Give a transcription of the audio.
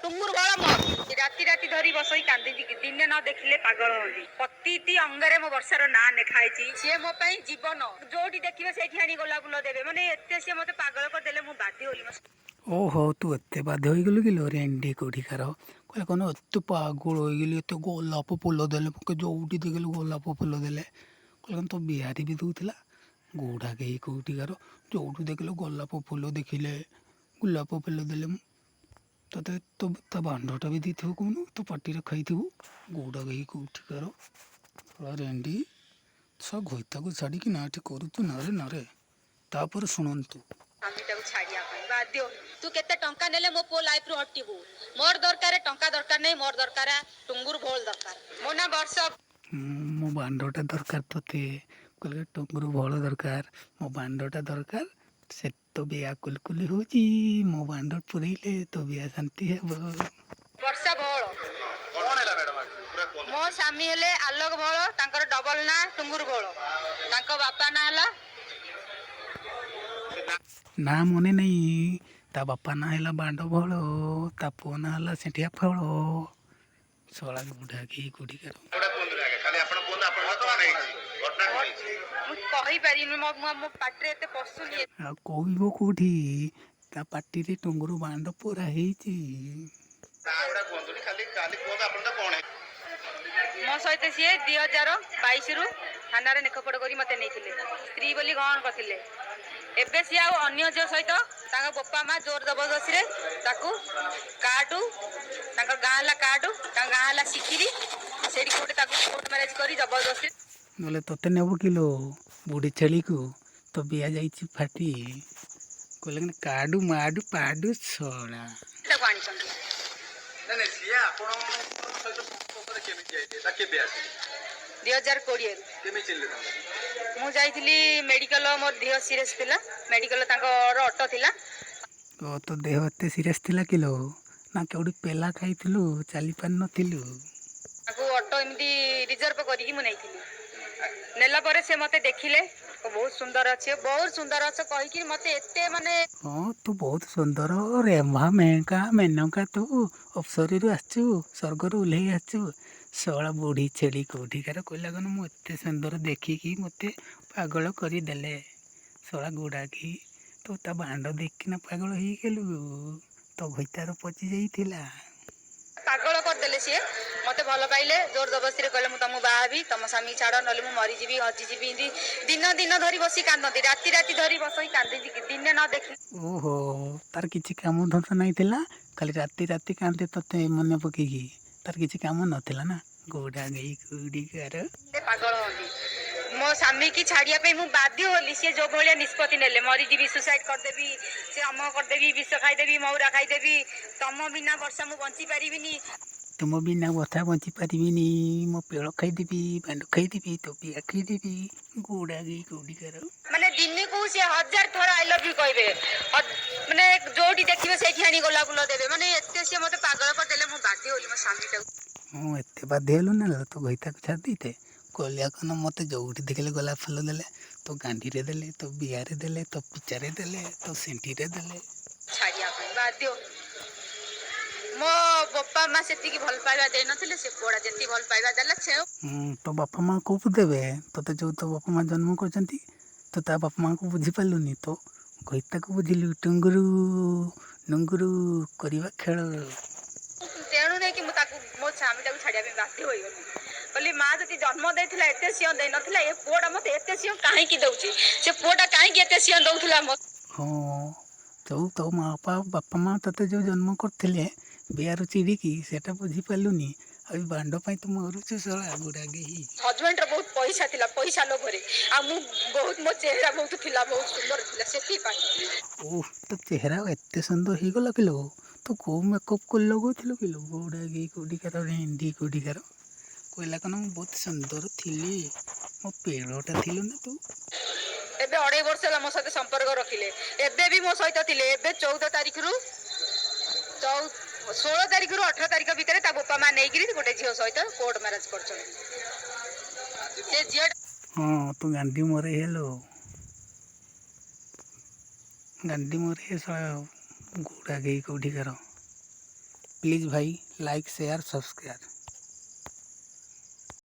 ଟୁଙ୍ଗୁର ଭଳ ମୋର। ରାତି ରାତି ଧରି ବସେଇ କାନ୍ଦିଛି, ଦିନେ ନ ଦେଖିଲେ ପାଗଳ ହୁଅନ୍ତି। ପ୍ରତିଟି ଅଙ୍ଗରେ ମୋ ବର୍ଷାର ନାଁ ଲେଖା ହେଇଛି। ସିଏ ମୋ ପାଇଁ ଜୀବନ। ଯୋଉଠି ଦେଖିବେ ସେଇଠି ଆଣି ଗୋଲାପ ଫୁଲ ଦେବେ। ମାନେ ଏତେ ସିଏ ମତେ ପାଗଳ କରିଦେଲେ, ମୁଁ ବାଧ୍ୟ ହୋଲି ମୋ ଓହୋ, ତୁ ଏତେ ବାଧ୍ୟ ହୋଇଗଲୁ କି ଲୋ ରେଣ୍ଡି କୋଉଠିକାର? କହିଲେ କଣ ଏତେ ପାଗଳ ହୋଇଗଲି, ଏତେ ଗୋଲାପ ଫୁଲ ଦେଲେ ପକେ, ଯୋଉଠି ଦେଖିଲୁ ଗୋଲାପ ଫୁଲ ଦେଲେ। କହିଲେ କଣ ତୋ ବିହାରୀ ବି ଦଉଥିଲା? ଗୁଡ଼ା କେହି କୋଉଠିକାର, ଯୋଉଠୁ ଦେଖିଲୁ ଗୋଲାପ ଫୁଲ ଦେଖିଲେ ଗୋଲାପ ଫୁଲ ଦେଲେ। ତୋତେ ତୋ ତା ବାଣ୍ଡଟା ବି ଦେଇଥିବ କହୁନୁ, ତୋ ପାଟିରେ ଖାଇଥିବୁ। ଗୁଡ଼ା କେହି କୋଉଠିକାର, ଶଳା ରେଣ୍ଡି ସ ଘଇତାକୁ ଛାଡ଼ିକି ନା ଏଠି କରୁଛୁ ନାରେ ନାରେ। ତାପରେ ଶୁଣନ୍ତୁ। ସ୍ୱାମୀଟାକୁ ଛାଡିବା ପାଇଁ ବାଧ୍ୟ ହେଲି। ତୁ କେତେ ଟଙ୍କା ନେଲେ ମୋ ପୁଅ ଲାଇଫରୁ ହଟିବୁ? ମୋର ଦରକାର ଟଙ୍କା ଦରକାର ନାହିଁ, ମୋର ଦରକାର ଟୁଙ୍ଗୁର ଭୋଳ ଦରକାର। ମୋ ନା ବର୍ଷ ମୋ ବାଣ୍ଡଟା ଦରକାର ତୋତେ। କହିଲେ ଟୁଙ୍ଗୁରୁ ଭଳ ଦରକାର, ମୋ ବାଣ୍ଡଟା ଦରକାର। ସେ ତୋ ବିଆ କୁଲକୁଲି ହେଉଛି, ମୋ ବାଣ୍ଡ ପୁରେଇଲେ ତୋ ବିଆ ଶାନ୍ତି ହେବ। ବର୍ଷା ଭୋଳ। କଣ ହେଲା ମ୍ୟାଡାମ, ପୁରା କୁହନ୍ତୁ। ମୋ ସ୍ୱାମୀ ହେଲେ ଆଲୋକ ଭୋଳ, ତାଙ୍କର ଡବଲ ନାଁ ଟୁଙ୍ଗୁର ଭୋଳ। ତାଙ୍କ ବାପା ନାଁ ହେଲା ନା ମନେ ନାହିଁ। ତା ବାପା ନାଁ ହେଲା ବାଣ୍ଡ ଭଳ, ତା ପୁଅ ନାଁ ହେଲା ସେଠିଆ ଫଳ। ଶଳା ବୁଢ଼ା କେହି କୋଉଠିକାର। ଗୁଡ଼ା କୁହନ୍ତୁନି ଆଜ୍ଞା, ଖାଲି ଆପଣ କୁହନ୍ତୁ ଆପଣଙ୍କର କଣ ହେଇଛି, ଘଟଣା କଣ ହେଇଛି? ମୁଁ କହିପାରିବିନି, ମୋ ମୋ ମୋ ପାଟିରେ ଏତେ ପଶୁନି। ଆଉ କହିବ କୋଉଠି, ତା ପାଟିରେ ଟୁଙ୍ଗୁରୁ ବାଣ୍ଡ ପୁରା ହେଇଛି। ନା ଗୁଡ଼ା କୁହନ୍ତୁନି, ଖାଲି ଖାଲି କୁହନ୍ତୁ ଆପଣଙ୍କର କଣ ହେଇଛି। ମୋ ସହିତ ସିଏ 2022ରୁ ଥାନାରେ ନେଖପଟ କରି ମତେ ନେଇଥିଲେ, ସ୍ତ୍ରୀ ବୋଲି ଗ୍ରହଣ କରିଥିଲେ। ଏବେ ସିଏ ଆଉ ଅନ୍ୟ ଝିଅ ସହିତ, ତାଙ୍କ ବୋପା ମା ଜୋର ଜବରଦସ୍ତିରେ ତାକୁ କାଠୁ, ତାଙ୍କ ଗାଁ ହେଲା କାଠୁ, ତାଙ୍କ ଗାଁ ହେଲା ସିକିରି, ସେଇଠି କୋଉଠି ତାକୁ କୋର୍ଟ ମ୍ୟାରେଜ କରି ଜବରଦସ୍ତି ନହେଲେ ତୋତେ ନେବ କିଲୋ ବୁଢ଼ୀ ଛେଳିକୁ, ତୋ ବିଆ ଯାଇଛି ଫାଟି। କହିଲେ କି କାଡୁ ମାଡୁ ପାଡୁ ଶଳା। ତାକୁ ଆଣିଛନ୍ତି। ନାଇଁ ନାଇଁ, ସିଏ ଆପଣଙ୍କ ସହିତ ସମ୍ପର୍କରେ କେମିତି ଯାଇଥିଲେ ବା କେବେ ଆସିଲେ? 2020ରୁ। କେମିତି ଚିହ୍ନିଲେ ତାଙ୍କୁ? ମୁଁ ଯାଇଥିଲି ମେଡିକାଲ, ମୋର ଦେହ ସିରିୟସ୍ ଥିଲା। ମେଡିକାଲ ତାଙ୍କର ଅଟୋ ଥିଲା। ଓ, ତୋ ଦେହ ଏତେ ସିରିୟସ୍ ଥିଲା କିଲୋ? ନା କେଉଁଠି ପେଲା ଖାଇଥିଲୁ, ଚାଲି ପାରିନଥିଲୁ? ତାକୁ ଅଟୋ ଏମିତି ରିଜର୍ଭ କରିକି ମୁଁ ନେଇଥିଲି। ନେଲା ପରେ ସେ ମତେ ଦେଖିଲେ, ବହୁତ ସୁନ୍ଦର ଅଛି, ବହୁତ ସୁନ୍ଦର ଅଛ କହିକି ମତେ ଏତେ ମାନେ ହଁ, ତୁ ବହୁତ ସୁନ୍ଦର, ରେମ୍ଭା ମେହେଙ୍କା ମେନକା, ତୁ ଅପସରୀରୁ ଆସିଛୁ, ସ୍ୱର୍ଗରୁ ଓହ୍ଲେଇ ଆସିଛୁ। ଶଳା ବୁଢ଼ୀ ଛେଳି କୋଉଠିକାର, କହିଲା କଣ ମୁଁ ଏତେ ସୁନ୍ଦର, ଦେଖିକି ମୋତେ ପାଗଳ କରିଦେଲେ। ଶଳା ଗୁଡ଼ାକି, ତୁ ତା ବାଣ୍ଡ ଦେଖିକିନା ପାଗଳ ହେଇଗଲୁ, ତୋ ଘଇତାର ପଚି ଯାଇଥିଲା। ପାଗଳ କରିଦେଲେ। ସିଏ ମତେ ଭଲ ପାଇଲେ, ଜୋର ଜବରଦସ୍ତିରେ କହିଲେ ମୁଁ ତମକୁ ବାହା ହେବି, ତମ ସ୍ୱାମୀ ଛାଡ, ନହେଲେ ମୁଁ ମରିଯିବି, ହଜିଯିବି। ଏମିତି ଦିନ ଦିନ ଧରି ବସି କାନ୍ଦନ୍ତି, ରାତି ରାତି ଧରି ବସି କାନ୍ଦିନ୍ତି, ଦିନେ ନ ଦେଖି ଓହୋ, ତାର କିଛି କାମ ଧନ୍ଦା ନାଇଁ ଥିଲା, ଖାଲି ରାତି ରାତି କାନ୍ଦେ ତୋତେ ମନେ ପକେଇକି। ତାର କିଛି କାମ ନଥିଲା ନା, ଗୋଡ଼ା ଗେଇ କୋଉଠିକାର। ପାଗଳ ହୁଅନ୍ତି। ମୋ ସ୍ୱାମୀ କି ଛାଡିବା ପାଇଁ ମୁଁ ବାଧ୍ୟ ହେଲି। ସିଏ ଯୋଉ ଭଳିଆ ନିଷ୍ପତ୍ତି ନେଲେ, ମରିଯିବି, ସୁସାଇଡ କରିଦେବି, ସେ ଅମକ କରିଦେବି, ବିଷ ଖାଇଦେବି, ମହୁରା ଖାଇଦେବି, ତମ ବିନା ବର୍ଷା ମୁଁ ବଞ୍ଚି ପାରିବିନି। ତୁମ ବିନା କଥା ବଞ୍ଚି ପାରିବିନି, ମୋ ପେଳ ଖାଇଦେବି, ବାଣ୍ଡ ଖାଇଦେବି, ତୋ ବିଆ ଖାଇଦେବି। ଗୋଡ଼ା ଗେଇ କୋଉଠିକାର। ମାନେ ଦିନକୁ ସିଏ 1000 ଥର I love you କହିବେ। ମାନେ ଯୋଉଠି ଦେଖିବେ ସେଇଠି ଆଣି ଗୋଲାପ ଫୁଲ ଦେବେ। ମାନେ ଏତେ ସିଏ ମତେ ପାଗଳ କରିଦେଲେ, ମୁଁ ବାଧ୍ୟ ହେଲି ମୋ ସ୍ୱାମୀଟାକୁ ହଁ, ଏତେ ବାଧ୍ୟ ହେଲୁ ନା ତୋ ଘଇତାକୁ ଛାଡ଼ି ଦେଇତେ? କହିଲା କଣ ମୋତେ ଯୋଉଠି ଦେଖିଲେ ଗୋଲାପ ଫୁଲ ଦେଲେ, ତୋ ଗାଣ୍ଡିରେ ଦେଲେ, ତୋ ବିଆରେ ଦେଲେ, ତୋ ପିଚାରେ ଦେଲେ, ତୋ ସେଣ୍ଟିରେ ଦେଲେ। ଛାଡିବା ପାଇଁ ବାଧ୍ୟ ହେଲି। ମୋ ବାପା ମା ସେତିକି ଭଲ ପାଇବା ଦେଇନଥିଲେ, ସେ ପୁଅଟା ଯେତିକି ଭଲ ପାଇବା ଦେଲା ସେ ହୁଁ, ତୋ ବାପା ମା କୋଉଠୁ ଦେବେ ତୋତେ? ଯୋଉ ତୋ ବାପା ମା ଜନ୍ମ କରିଛନ୍ତି, ତୁ ତା ବାପା ମାଙ୍କୁ ବୁଝିପାରିଲୁନି, ତୋ ଘଇତାକୁ ବୁଝିଲୁ। ଟୁଙ୍ଗୁରୁ ନୁଙ୍ଗୁରୁ କରିବା ଖେଳ। ତେଣୁ ନେଇକି ମୁଁ ତାକୁ ମୋ ସ୍ୱାମୀଟାକୁ ଛାଡିବା ପାଇଁ ବାଧ୍ୟ ହୋଇଗଲି। କହିଲି ମା ଯଦି ଜନ୍ମ ଦେଇଥିଲା ଏତେ ସିଂହ ଦେଇନଥିଲା, ଏ ପୁଅଟା ମତେ ଏତେ ସିଂହ କାହିଁକି ଦଉଛି? ସେ ପୁଅଟା କାହିଁକି ଏତେ ସିଂହ ଦଉଥିଲା ମୋ ହଁ, ଯୋଉ ତୋ ମା ବାପା ବାପା ମା ତୋତେ ଯୋଉ ଜନ୍ମ କରିଥିଲେ ବିଆରୁ ଚିରିକି, ସେଟା ବୁଝିପାରିଲୁନି, ଆଉ ଏ ବାଣ୍ଡ ପାଇଁ ତୁ ମରୁଛୁ। ଶଳା ଗୁଡ଼ା ଗେହି। ହଜବେଣ୍ଡର ବହୁତ ପଇସା ଥିଲା, ପଇସା ଲୋଭରେ, ଆଉ ମୁଁ ବହୁତ ମୋ ଚେହେରା ବହୁତ ଥିଲା, ବହୁତ ସୁନ୍ଦର ଥିଲା, ସେଥିପାଇଁ। ଓହ, ତୋ ଚେହେରା ଏତେ ସୁନ୍ଦର ହେଇଗଲା କିଲୋ? ତୁ କୋଉ ମେକଅପ୍ କରି ଲଗଉଥିଲୁ କିଲୋ? ଗୁଡ଼ା ଗେହି କୋଉଠିକାର, ରେଣ୍ଡି କୋଉଠିକାର, କହିଲା କଣ ମୁଁ ବହୁତ ସୁନ୍ଦର ଥିଲି, ମୋ ପେଳଟା ଥିଲୁ ନା ତୁ? ଏବେ 2.5 ବର୍ଷ ହେଲା ମୋ ସହିତ ସମ୍ପର୍କ ରଖିଲେ, ଏବେ ବି ମୋ ସହିତ ଥିଲେ। ଏବେ 14 ତାରିଖରୁ 16 ତାରିଖରୁ 18 ତାରିଖ ଭିତରେ ତା ବୋପା ମା ନେଇକିରି ଗୋଟେ ଝିଅ ସହିତ କୋର୍ଟ ମ୍ୟାରେଜ କରିଛନ୍ତି। ସେ ଝିଅ ହଁ, ତୁ ଗାଣ୍ଡି ମରେଇ ହେଲୋ, ଗାଣ୍ଡି ମରେଇ। ଶଳା ଗୁଡ଼ା ଗେହି କୋଉଠିକାର। ପ୍ଲିଜ୍ ଭାଇ, ଲାଇକ୍, ସେୟାର, ସବସ୍କ୍ରାଇବ୍।